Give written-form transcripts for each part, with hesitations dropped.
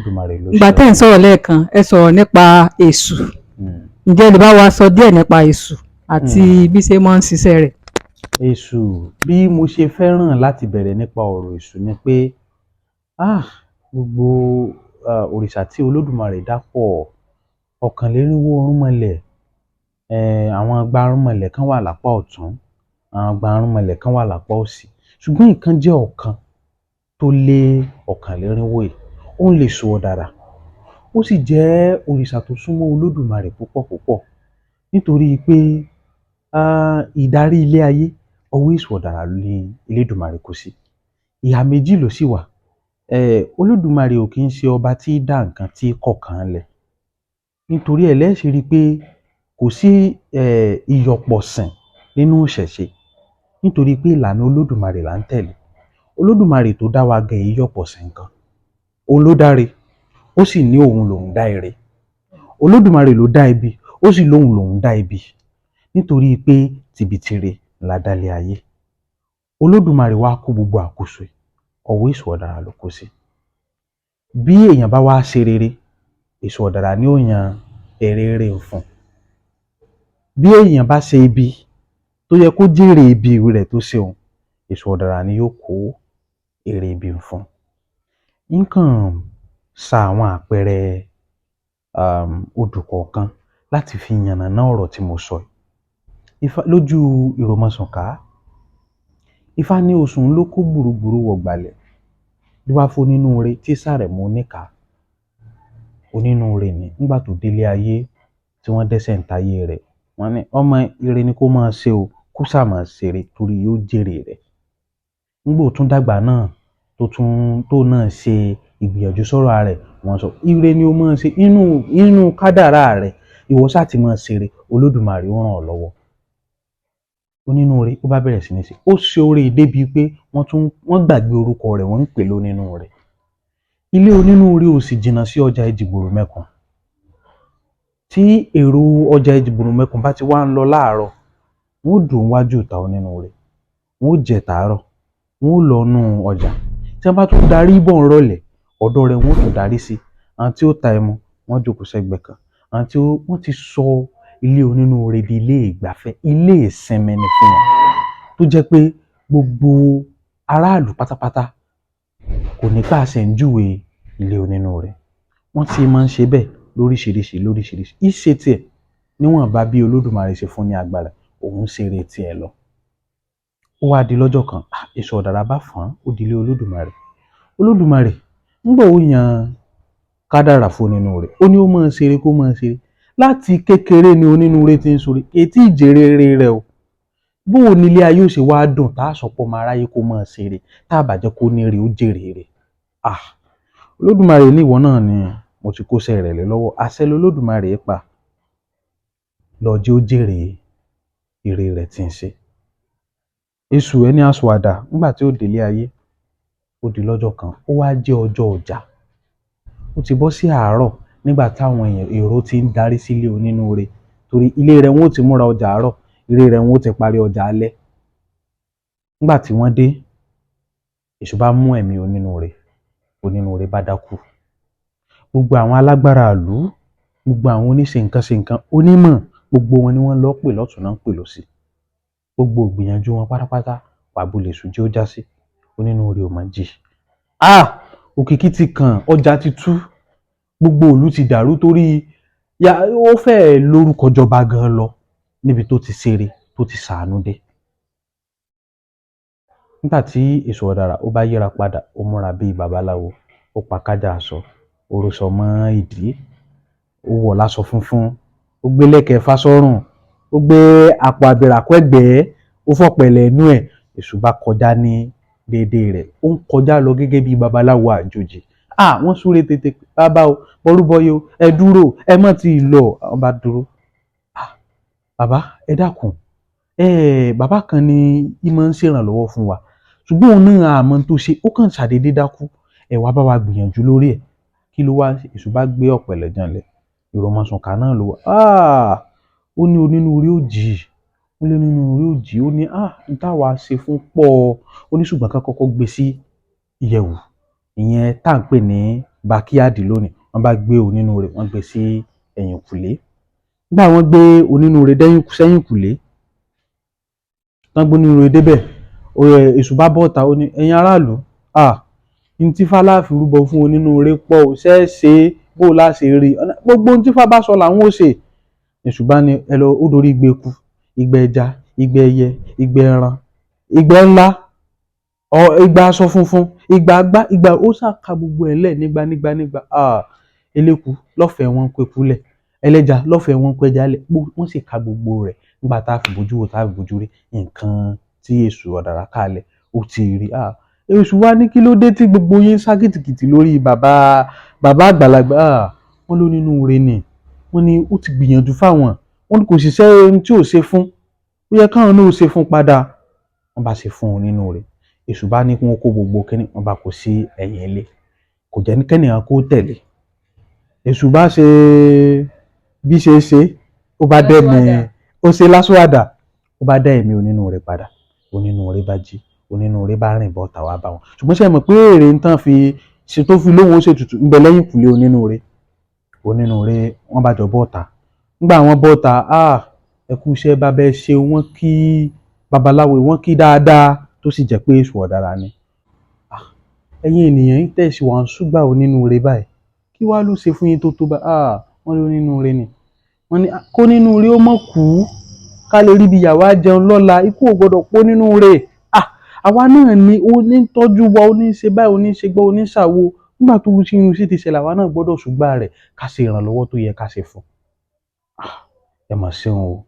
Olódùmarè ló Ìgbà ṣe tẹ́ ẹ̀ ń sọ̀rọ̀ lẹ́ẹ̀kan, ẹ sọ̀rọ̀ nípa Èṣù. Ǹjẹ́ ẹ lè bá wa sọ díẹ̀ nípa Èṣù àti bí ṣe máa ń ṣiṣẹ́ rẹ̀? Èṣù, bí mo ṣe fẹ́ràn láti bẹ̀rẹ̀ nípa ọ̀rọ̀ Èṣù ni pé gbogbo òrìṣà tí Olódùmarè dá pọ̀, ọ̀kànlénírínwó irúnmọlẹ̀, àwọn igba irúnmọlẹ̀ kan wà lápá ọ̀tún, àwọn igba irúnmọlẹ̀ kan wà lápá òsì, ṣùgbọ́n ìkan jẹ́ ọ̀kan tó lé ọ̀kànlénírínwó yìí, òun lèṣù ọ̀dàrà. Ó sì jẹ́ òrìṣà tó súnmọ́ Olódùmarè púpọ̀ púpọ̀, nítorí pé ìdarí ilé ayé, ọwọ́ Èṣù ọ̀dàrà ni Elédùmarè kó sí. Ìhà méjì ló sì wà. Olódùmarè ò kí ń ṣe ọba tí í dá nǹkan tí í kọ̀ kan lẹ̀. Nítorí ẹ̀ lẹ́ ṣe rí i pé kò sí ìyọ̀pọ̀sìn nínú ìṣẹ̀ṣe, nítorí pé ìlànà Olódùmarè là ń tẹ̀lé. Olódùmarè tó dá wa gan èé yọ̀pọ̀sìn nǹkan. Òun ló dáre, ó sì ní òun lòun dá ire. Olódùmarè ló dá ibi, ó sì lóun lòun dá ibi. Nítorí pé tibitire la dálé ayé. Olódùmarè wá kó gbogbo àkóso yìí, ọwọ́ Èṣù ọ̀dàrà ló kó sí. Bí èèyàn bá wá ṣe rere, Èṣù ọ̀dàrà ni ó yan èrè rere ń fún. Bí èèyàn bá ṣe ibi tó yẹ kó jèrè ibi rẹ̀ tó ṣe òun, Èṣù ọ̀dàrà ni yóò kó èrè ibi ń fún. Ń kàn sa àwọn àpẹẹrẹ odù kọ̀ọ̀kan láti fi yànnàná ọ̀rọ̀ tí mo sọ yìí. Ifá lójú Ìròmọsùnká, Ifá ní osùn ló kó gbùrúgbùrú wọ̀gbàlẹ̀, dífá fún onínúure tí sàrẹ̀mú oníkàá. Onínúure ní nígbà tó délé ayé tí wọ́n dẹ́sẹ̀ ń tayé rẹ̀, wọ́n ní ọmọ ire ni kó máa ṣe o, kó ṣáà máa ṣeré torí yóò jèrè rẹ̀. Nígbà ó tún dàgbà náà, tó tún tóun náà ṣe ìgbìyànjú sọ́rọ̀ ara rẹ̀, wọ́n sọ ire ni o máa ṣe nínú kádàrá rẹ̀, ìwọ ṣáà ti máa ṣeré, Olódùmarè ó ràn ọ́ lọ́wọ́. Onínúure, ó bá bẹ̀rẹ̀ sí ní ṣe, ó ṣe oore débi pé wọ́n tún wọ́n gbàgbé orúkọ rẹ̀, wọ́n ń pè lónínúure. Ilé onínúure ò sì jìnnà sí ọjà Èjìgbòrò Mẹ́kùn. Tí èrò ọjà Èjìgbòrò Mẹ́kùn bá ti wá ń lọ láàárọ̀, wọ́n ó dúró níwájú ìta onínúure, wọ́n ó jẹ tàárọ̀, wọ́n ó lọ nú ọjà. Tí wọ́n bá tún darí bọ̀ ńrọ̀lẹ́, ọ̀dọ̀ rẹ̀ wọ́n ó tún darí sí. Àwọn tí ó ta ẹmu, wọ́n jókòó sẹ́gbẹ̀ẹ́ kan. Àwọn tí ó wọ́n ti sọ ilé onínúure di ilé ìgbafẹ́, ilé ìsinmi ni fún wọn, tó jẹ́ pé gbogbo aráàlú pátápátá kò ní pàṣẹ ń júwe ilé onínúure. Wọ́n ti máa ń ṣe bẹ́ẹ̀ lóríṣiríṣi lóríṣiríṣi. Ìṣe tiẹ̀ níwọ̀nba bí Olódùmarè ṣe fún ní agbára, òun ṣeré tiẹ̀ lọ. Ó wá di lọ́jọ́ kan, Èṣù ọ̀dàrà bá fọ́n, ó di ilé Olódùmarè. Olódùmarè, ńgbà ó yan kádàrà fún onínúure, ó ní ó máa ṣeré kó máa ṣeré. Láti kékeré ni onínúure ti ń ṣoore, kì í tí ì jèrè ire rẹ̀ o. Bó o ní ilé ayé ó ṣe wá dùn tá a sọ pé ọmọ aráyé kó máa ṣeré, tá a bá jẹ́ kó ní ire ó jèrè rẹ̀. Olódùmarè ní ìwọ náà ni mo ti kóṣẹ́ rẹ̀ lé lọ́wọ́. Àṣẹ lolódùmarè pa. Lọ jẹ́ ó jèrè ire rẹ̀ tí ń ṣe. Èṣù ẹni aṣọàdà, nígbà tí ó délé ayé, ó di lọ́jọ́ kan, ó wá jẹ́ ọjọ́ ọjà. Ó ti bọ́ sí àárọ̀ nígbà táwọn èèyàn èrò ti ń darí sílé onínúure, torí ilé rẹ̀ wọ́n ó ti múra ọjà àárọ̀, ilé rẹ̀ wọ́n ó ti parí ọjà alẹ́. Nígbà tí wọ́n dé, Èṣù bá mú ẹ̀mí onínúure, onínúure bá dákú. Gbogbo àwọn alágbára ìlú, gbogbo àwọn oníṣe nǹkan ṣe nǹkan, onímọ̀, gbogbo wọn ni wọ́n lọ pè lọ́tùn náà ń pè lósì. Gbogbo ìgbìyànjú wọn pátápátá, pàbó lèṣù jẹ́ ó já sí. Onínúure ò mọ̀ jí. Òkìkí ti kàn, ọjà ti tú, gbogbo ìlú ti dàrú, torí ó fẹ́ẹ̀ lórúkọ jọba gan lọ níbi tó ti ṣeré, tó ti ṣàánú dé. Nígbà tí Èṣù ọ̀dàrà ó bá yíra padà, ó múra bíi babaláwo, ó pa kájà aṣọ, ó róṣọ mọ́ ìdí, ó wọ̀ láṣọ funfun, ó gbé lẹ̀kẹ̀ ifá sọ́rùn, ó gbé àpò àbìrà kẹ́gbẹ̀ẹ́, ó fọ̀pẹ̀lẹ̀ inú ẹ̀. Èṣù bá kọjá ní déédéé rẹ̀, ó ń kọjá lọ gẹ́gẹ́ bí babaláwo àjòjì. Wọ́n súré tètè, bàbá o, bọ́rúbọyè o, ẹ dúró, ẹ má tí ì lọ. Wọ́n bá dúró. Bàbá, ẹ dákun. Bàbá kan ní í máa ń ṣèrànlọ́wọ́ fún wa, ṣùgbọ́n òun náà a mọ̀ tó ṣe, ó kàn ṣàdédé dákú. Ẹ wá bá wa gbìyànjú lórí ẹ̀. Kí ló wá? Èṣù bá gbé ọ̀pẹ̀lẹ̀ janlẹ̀. Ìròmọsùnká náà ló wà. Ó ní onínúure ó jì, ó ní onínúure ó jì. Ó ní n táwa ṣe fún pọ̀. Ó ní ṣùgbọ́n ká kọ́kọ́ gbé sí ìyẹ̀wù, ìyẹn tá à ń pè ní Bákíyàdì lónìí. Wọ́n bá gbé onínúure, wọ́n gbé sí ẹ̀yìnkùlé. Nígbà wọ́n gbé onínúure sẹ́yìnkùlé, tán gbé onínúure débẹ̀, èṣù bá bọ́ta, ó ní ẹ̀yin aráàlú, n tí Ifá lá fi rúbọ fún onínúure pọ̀ o, ṣé ẹ ṣe é, bó o lá ṣe rí i, gbogbo ohun tí Ifá bá sọ làwọn ó ṣe. Èṣù bá ní ẹ lọ, ó dorí igba eku, igba ẹja, igba ẹyẹ, igba ẹran, igba ńlá, igba aṣọ funfun, igba agbá, igba, ó ṣàka gbogbo ẹ̀ lẹ̀ nígba nígba nígba. Eléku lọ́fẹ̀ẹ́ wọ́n ń kó eku lẹ̀, ẹlẹ́ja lọ́fẹ̀ẹ́ wọ́n ń kó ẹja lẹ̀, wọ́n sì ka gbogbo rẹ̀. Nígbà tá a fi bójú wò, tá a fi bójú rí nǹkan tí èṣù ọ̀dàrà kálẹ̀, ó ti rí. Èṣù wá ní kí ló dé tí gbogbo yín sá kìtìkìtì lórí bàbá bàbá àgbàlagbà? Wọ́n ló nínúure ni, wọ́n ní ó ti gbìyànjú fáwọn, wọ́n ní kò sì ṣe ohun tí ò ṣe fún, ó yẹ káwọn náà ó ṣe fún padà. Wọ́n bá ṣe fún un nínú rẹ̀. Èṣù bá ní kí wọ́n kó gbogbo kínní, wọ́n bá kó sí ẹ̀yìn ilé, kò jẹ́ kẹ́nìkan kó tẹ̀lé. Èṣù bá ṣe bí ṣe ṣe, ó bá dẹ́mi, ó ṣe lásùwàdà, ó bá dá ẹ̀mí onínúure padà. Onínúure bá jí, onínúure bá rìn bọ́ tàwa bá wọn. Ṣùgbọ́n ṣe mọ̀ pé èrè ń tán fi ṣe tó fi lóhùn ó ṣètùtù ń bẹ lẹ́yìn ìkùlé onínúure. Onínúure, wọ́n bá jọ bọ́ta. Nígbà wọ́n bọ́ta, ẹ kú iṣẹ́ bàbá, ẹ ṣe. Wọ́n kí babaláwo, wọ́n kí dáadáa, tó sì jẹ́ pé èṣù ọ̀dàrà ni. Ẹ̀yin ènìyàn yín tẹ̀sí wà ń ṣúgbà onínúure báyìí, kí wá ló ṣe fún yín tó tó bá? Wọ́n ló nínúure ni. Wọ́n ní kó nínúure ó mọ̀ kú, ká lè rí ibi ìyàwó á jẹun lọ́la, ikú ò gbọ́dọ̀ pọ̀ nínúure. Àwa náà ni ó ní tọ́jú wa, ó ní ṣe báyìí, ó ní ṣe gbọ́, ó ní ṣàwo. Nígbà tó ṣe irun sí ti ṣẹlẹ̀, àwa náà gbọ́dọ̀ ṣùgbà rẹ̀, ká ṣe ìrànlọ́wọ́ tó yẹ ká ṣe fún. Ẹ mà ṣeun o.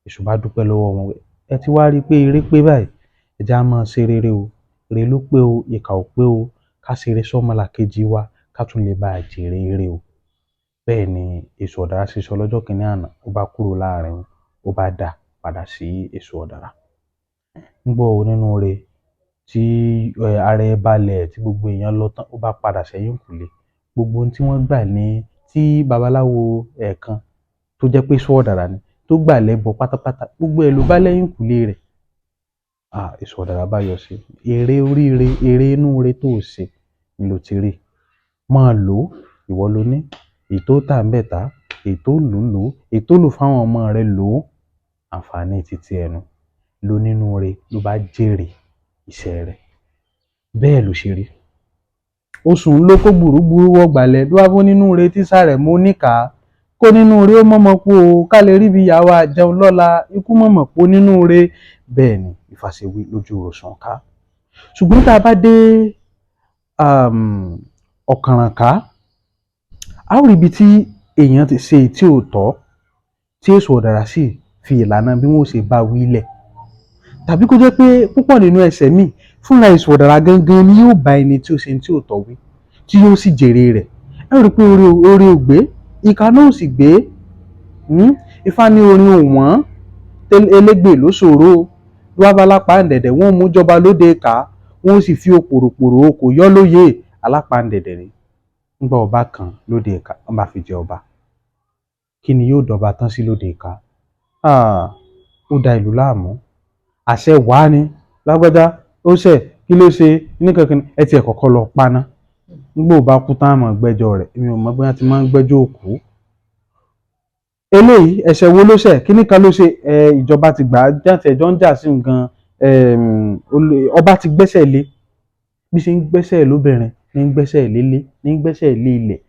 Èṣù bá dúpẹ́ lọ́wọ́ wọn. Ẹ ti wá rí i pé eré pé báyìí, ẹ jẹ́ á máa ṣe rere o, ire ló pé o, ìkà ò pé o, ká ṣe eré sọ́mọlàkejì wa, ká tún lè bá a jèrè ire o. Bẹ́ẹ̀ ni èṣù ọ̀dàrà ṣe sọ lọ́jọ́ kìíní àná, ó bá kúrò láàrin wọn, ó bá dà padà sí èṣù ọ̀dàrà. Ńgbọ́ onínúure tí ara ẹ balẹ̀, tí gbogbo èèyàn lọ tán, ó bá padà sẹ́yìn ìkùlé. Gbogbo ohun tí wọ́n gbà ní tí babaláwo ẹ̀ẹ̀kan tó jẹ́ pé èṣù ọ̀dàrà ni tó gbà lẹ́bọ pátápátá, gbogbo ẹ̀ ló bá lẹ́yìn ìkùlé rẹ̀. Èṣù ọ̀dàrà bá yọ sí èrè oríire, èrè inú ire tó o ṣe ni ló ti rí, máa lò ó. Ìwọ ló ní èyí tó tà ń bẹ̀ tá, èyí tó lò lò ó, èyí tó lò fáwọn ọmọ rẹ lò ó, àǹfààní títí ẹnu ló nínúure ló bá jèrè iṣẹ́ rẹ̀. Bẹ́ẹ̀ ló ṣe rí. Oṣù ń ló kó gbùrúgbùrú wọ̀gbàlẹ̀ ló wá fún nínúure tí sàrẹ̀ mọ́ níkàá, kó nínúure ó mọ̀mọ́ kú o, ká lè ríbi ìyàwó àjẹun lọ́la, ikú mọ̀mọ́ pọ̀ nínúure. Bẹ́ẹ̀ ni Ifá ṣe wí lójú Òròṣùnká. Ṣùgbọ́n tá a bá dé Ọ̀kànrànká, a ó rí ibi tí èèyàn ti ṣe tí ò tọ́, tí èṣù ọ̀dàrà sì fi ìlànà bí wọ́n ó ṣe bá wí lẹ̀, tàbí kó jẹ́ pé púpọ̀ nínú ẹ̀ṣẹ̀ míì fúnra èṣù ọ̀dàrà gangan ni yóò bá ẹni tí ó ṣe tí ò tọ́ wí, tí yóò sì jèrè rẹ̀. Ẹ ó rí i pé oore ò gbé, ìkà náà ò sì gbé. Ifá ní orin òwọ́n elégbè ló ṣòro ló wá bá alápàǹdẹ̀dẹ̀, wọ́n mú jọba lóde ìkà, wọ́n sì fi òpòròpòrò okò yọ́ lóye. Alápàǹdẹ̀dẹ̀ ni nígbà ọba kan lóde ìkà, wọ́n bá fi jẹ ọba. Kí ni yóò dọba tán sí lóde ìkà? Ó da ìlú láàmú. Àṣẹ wàá ni lágbájá ó ṣẹ̀, kí ló ṣe níkankan, ẹ tiẹ̀ kọ́kọ́ lọ paná. Nígbà ó bá kú tán, àmọ́ gbẹ́jọ́ rẹ̀. Èmi ò mọ̀ bí wọ́n ti máa ń gbẹ́jọ́ òkú. Eléyìí, ẹ̀ṣẹ̀ wo ló ṣẹ̀, kíní kan ló ṣe? Ẹ ìjọba ti gbà á jáde, ẹjọ́ ń jà sí nǹkan. Ọba ti gbẹ́sẹ̀ lé, bí ṣe ń gbẹ́sẹ̀ lóbìnrin ní ń gbẹ́sẹ̀ lélé, ní ń gbẹ́sẹ̀ lé ilẹ̀.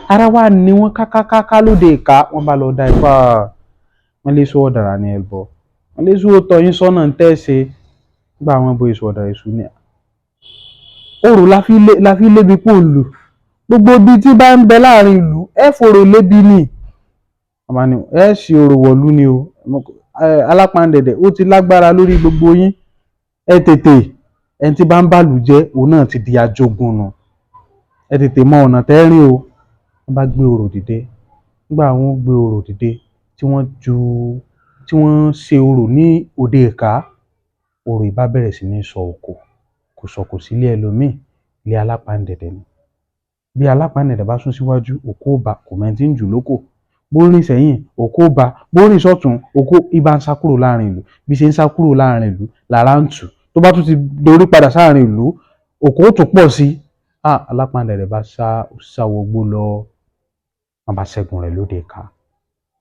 Ara wa ni wọ́n kákákáká lóde ìka. Wọ́n bá lọ da ifá, wọ́n lé sọ ọ̀dàrà ní ẹbọ, wọ́n lé sọ tọ́ yín sọ́nà ń tẹ́ ṣe. Nígbà wọn bo èso ọ̀dàrà, èṣù ní orò la fi lébi kó lù gbogbo ibi tí bá ń bẹ láàrin ìlú, ẹ fòrò lébi ni. Wọ́n bá ní ẹ ṣe orò wọ̀lú ni o. Alápàǹdẹ̀dẹ̀ ó ti lágbára lórí gbogbo yín. Ẹ tètè, ẹni tí bá ń bàlù jẹ́, òun náà ti di ajogun nù. Ẹ tètè mọ ọ̀nà tẹ́ rìn o. Wọ́n bá gbé orò dìde. Nígbà wọ́n gbé orò dìde, tí wọ́n ju, tí wọ́n ṣe orò ní òde ìka, orò ìbá bẹ̀rẹ̀ sí ní sọ òkò. Kò sọ̀kò sílé ẹlòmíì, ilé alápàǹdẹ̀dẹ̀ ni. Bí alápàǹdẹ̀dẹ̀ bá sún síwájú, òkú ò bá, kò mẹ́ni tí ń jù lókò. Bó rìn sẹ́yìn, òkú ò bá. Bó rìn sọ́tùn, òkú ibà ń sá kúrò láàrin ìlú. Bí ṣe ń sá kúrò láàrin ìlú lára ń tù. Tó bá tún ti dorí padà sáàrin ìlú, òkú ó tún pọ̀ sí. Alápàǹdẹ̀dẹ̀ bá sá, ó sá wọgbó lọ, wọ́n bá ṣẹ́gun rẹ̀ lóde ìka.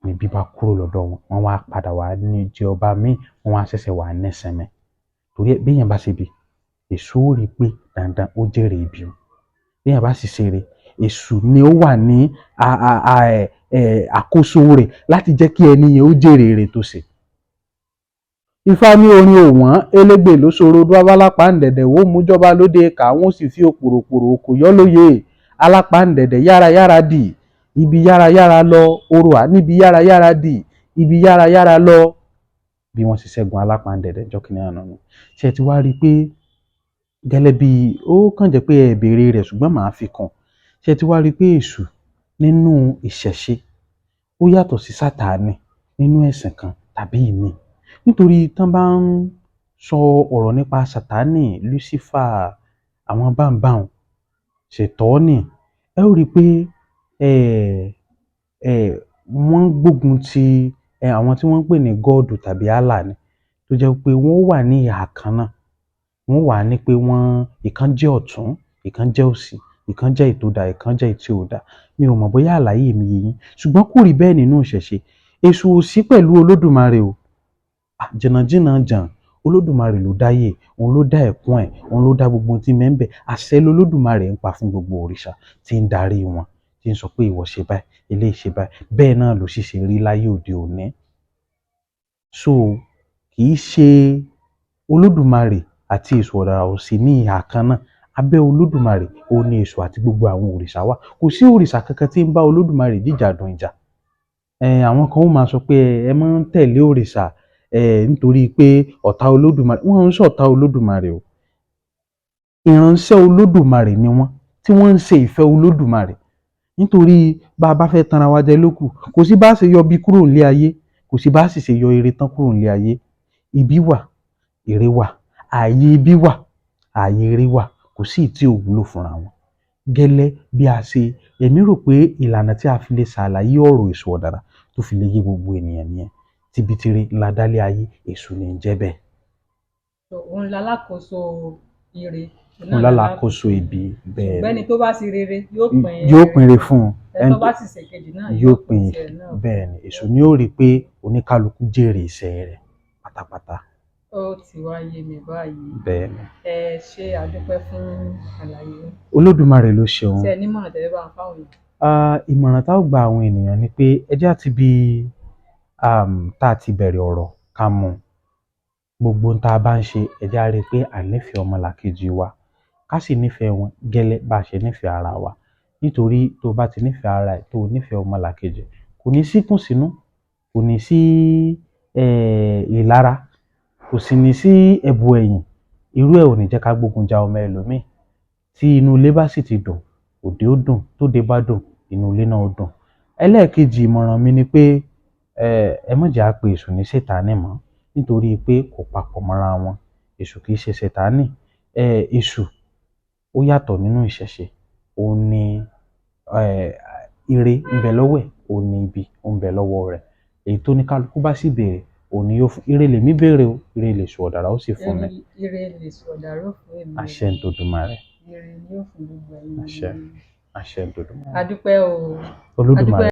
Níbí bá kúrò lọ́dọ̀ wọn, wọ́n wá padà wá ní jẹ ọba míì, wọ́n wá ṣẹ̀ṣẹ̀ wá nísinmi. Torí ẹ̀, béèyàn bá ṣe bí, èṣù ó rí i pé dandan ó jèrè ibi o. Béèyàn bá sì ṣeré, èṣù ni ó wà ní àkóso rẹ̀ láti jẹ́ kí ẹni yẹn ó jèrè ire tó ṣe. Ifá ní orin òwọ́n elégbè ló ṣòro dúábálápàǹdẹ̀dẹ̀ ó mújọba lóde ìka, wọ́n sì fi òpòròpòrò òkò yọ́ lóye. Alápàǹdẹ̀dẹ̀ yárayára dì, ibi yárayára lọ, orò à níbi yárayára dì, ibi yárayára lọ. Bí wọ́n ṣe ṣẹ́gun alápàǹdẹ̀dẹ̀ níjọ́ kìíní àná nù. Ṣé ẹ ti wá rí i pé gẹ́lẹ́ bí ó kàn jẹ́ pé ẹ béèrè rẹ̀, ṣùgbọ́n màá fi kún. Ṣé ẹ ti wá rí i pé èṣù nínú ìṣẹ̀ṣe ó yàtọ̀ sí Sátánì nínú ẹ̀sìn kan tàbí ìmíì? Nítorí tán bá ń sọ ọ̀rọ̀ nípa Sátánì, Lucifer, àwọn báǹbáun, Ṣètánì, ẹ ó rí i pé wọ́n ń gbógun ti àwọn tí wọ́n ń pè ní God tàbí Allah ni, tó jẹ́ pé wọ́n wà ní ìhà kan náà. Wọ́n wà ní pé wọ́n ìkan jẹ́ ọ̀tún, ìkan jẹ́ òsì, ìkan jẹ́ èyí tó dáa, ìkan jẹ́ èyí tí ò dáa. Mi ò mọ̀ bóyá àlàyé mi yé yín, ṣùgbọ́n kò rí bẹ́ẹ̀ nínú ìṣẹ̀ṣe. Èṣù ò sí pẹ̀lú Olódùmarè o. Jìnnàjìnnà jàn, Olódùmarè ló dáyé, òun ló dá ẹ̀kún ẹ̀, òun ló dá gbogbo ohun tí ń bẹ ńbẹ̀. Àṣẹ lolódùmarè ń pa fún gbogbo òrìṣà tí ń darí wọn, tí ń sọ pé ìwọ ṣe báyìí, eléyìí ṣe báyìí. Bẹ́ẹ̀ náà ló sì ṣe rí láyé òde òní. So kì í ṣe Olódùmarè àti èṣù ọ̀dàrà ò sí ní ìhà kan náà. Abẹ́ Olódùmarè òun ni èṣù àti gbogbo àwọn òrìṣà wà. Kò sí òrìṣà kankan tí ń bá Olódùmarè jìjàdùn ìjà. Àwọn kan ó máa sọ pé ẹ máa ń tẹ̀lé òrìṣà nítorí pé ọ̀tá Olódùmarè. Wọ́n ń ṣọ̀tá Olódùmarè o. Ìránṣẹ́ Olódùmarè ni wọ́n tí wọ́n ń ṣe ìfẹ́ Olódùmarè. Nítorí bá a bá fẹ́ tanra wa jẹ lókù, kò sí bá ṣe yọ ibi kúrò nílé ayé, kò sí bá sì ṣe yọ ire tán kúrò nílé ayé. Ibi wà, ire wà, ààyè ibi wà, ààyè ire wà, kò sí èyí tí ò wúlò fúnra wọn. Gẹ́lẹ́ bí a ṣe, èmi rò pé ìlànà tí a fi lè ṣàlàyé ọ̀rọ̀ èṣù ọ̀dàrà tó fi lè yé gbogbo ènìyàn nìyẹn. Tibitire la dálé ayé, èṣù ní ń jẹ́ bẹ́ẹ̀. Òun lalákòóso ire. Òun lálákòóso ibi, bẹ́ẹ̀ ni. Ṣùgbọ́n ẹni tó bá ṣe rere yóò pín yóò pínre fún un. Ẹni tó bá sì ṣèkejì náà yóò pín tiẹ̀ náà. Bẹ́ẹ̀ ni, èṣù ni ó rí i pé oníkálukú jèrè iṣẹ́ rẹ̀ pátápátá. Ó ti wá yé mi báyìí. Bẹ́ẹ̀ ni. Ẹ ṣé, àdúpẹ́ fún àlàyé. Olódùmarè ló ṣeun. Ṣé ẹ nímọ̀ràn tẹ́lẹ̀ bá ń fáwọn èèyàn? Ìmọ̀ràn tá ó gba àwọn ènìyàn ni pé ẹ jẹ́ àti bí tá a ti bẹ̀rẹ̀ ọ̀rọ̀ ká mú un. Gbogbo ohun tá a bá ń ṣe, ẹ jẹ́ á rí i pé à ń nífẹ̀ẹ́ ọmọlàkejì wa, ká sì nífẹ̀ẹ́ wọn gẹ́lẹ́ bá a ṣe nífẹ̀ẹ́ ara wa. Nítorí tó bá ti nífẹ̀ẹ́ ara ẹ, tó o nífẹ̀ẹ́ ọmọlàkejì, kò ní sí kùnsínú, kò ní sí ìlara, kò sì ní sí ẹ̀bù ẹ̀yìn. Irú ẹ̀ ò ní jẹ́ ká gbógun ja ọmọ ẹlòmíì. Tí inú ilé bá sì ti dùn, òde ó dùn, tóde bá dùn, inú ilé náà ó dùn. Ẹlẹ́ẹ̀kejì ìmọ̀ràn mi ni pé ẹ má jẹ́ á pe èṣù ní Sátánì mọ́, nítorí pé kò papọ̀ mọ́ra wọn. Èṣù kì í ṣe Sátánì. Èṣù ó yàtọ̀ nínú ìṣẹ̀ṣe. Òun ni ire ń bẹ lọ́wọ́ ẹ̀, òun ni ibi ó ń bẹ lọ́wọ́ rẹ̀. Èyí tó ní kálukú bá sì béèrè, òun ni yóò fún. Ire lèmi béèrè o, ire lèṣù ọ̀dàrà ó sì fún mi. Ire lèṣù ọ̀dàrà ó fún èmi. Àṣẹ ń tòdùmarè. Ire ni yóò fún gbogbo ẹ̀yin. Àṣẹ. Àṣẹ ń tòdùmarè. A dúpẹ́ o. Olódùmarè.